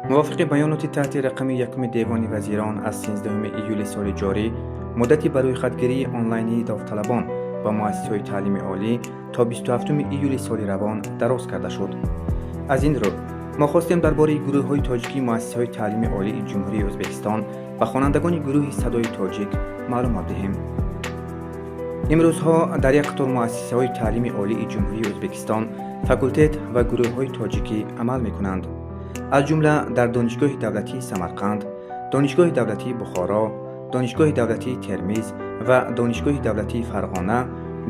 Мувофиқи баёноти таҳти рақами якуми Девони вазирон аз 13 июли соли ҷорӣ, муддати ба рӯйхатгирии онлайнии довталабон ба муассисаҳои таълими олӣ то 27 июли соли равон дароз карда шуд. Аз ин рӯ мо хостем дар бораи гурӯҳҳои тоҷикии муассисаҳои таълими олии Ҷумҳурии Ӯзбекистон ба хонандагони гурӯҳи «Садои тоҷик» маълумот диҳем. Имрӯзҳо дар як қатор муассисаҳои таълими олии Ҷумҳурии Ӯзбекистон факултет ва гурӯҳҳои тоҷикӣ амал мекунанд. Аз ҷумла дар Донишгоҳи давлатии Самарқанд, Донишгоҳи давлатии Бухоро, Донишгоҳи давлатии Термиз ва Донишгоҳи давлатии Фарғона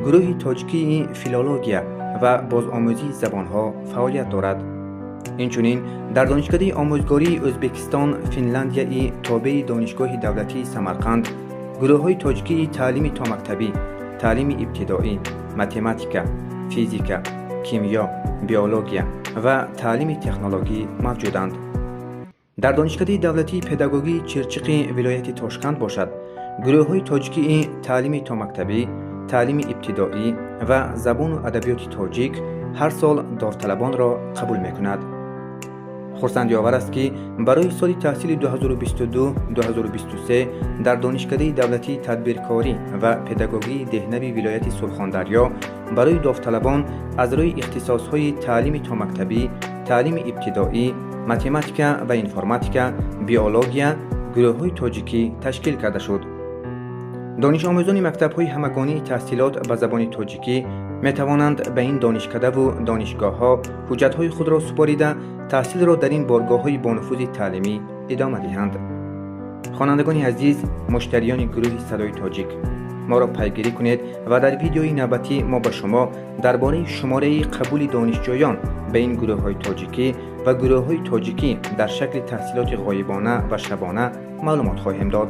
гурӯҳи тоҷикии филология ва бозомӯзии забонҳо фаъолият дорад. Инчунин дар Донишкадаи омӯзгории Ӯзбекистон Финляндияи тобеи Донишгоҳи давлатии Самарқанд гурӯҳҳои тоҷикии таълими томактабӣ, таълими ибтидоӣ, математика, физика, кимиё, биология ва таълими технологӣ мавҷуданд. Дар Донишкадаи давлатии педагогии Чирчиқи вилояти Тошканд бошад, гурӯҳҳои тоҷикии таълими томактабӣ, таълими ибтидоӣ ва забону адабиёти тоҷик ҳар сол довталабонро қабул мекунад. Хурсандиовар аст, ки барои соли таҳсили 2022-2023 дар Донишкадаи давлатии тадбиркорӣ ва педагогии Деҳнави вилояти Сурхондарё барои довталабон аз рӯи ихтисосҳои таълими томактабӣ, таълими ибтидоӣ, математика ва информатика, биология гурӯҳҳои тоҷикӣ ташкил карда шуд. Донишомӯзони мактабҳои ҳамагонии таҳсилот ба забони тоҷикӣ метавонанд ба ин донишкадаву донишгоҳҳо ҳуҷҷатҳои худро супорида, таҳсилро дар ин боргоҳҳои бонуфузи таълимӣ идома диҳанд. Хонандагони азиз, муштариёни гурӯҳи «Садои тоҷик», моро пайгирӣ кунед ва дар видеои навбатӣ мо ба шумо дар бораи шумораи қабули донишҷӯён ба ин гурӯҳҳои тоҷикӣ ва гурӯҳҳои тоҷикӣ дар шакли таҳсилоти ғоибона ва шабона маълумот хоҳем дод.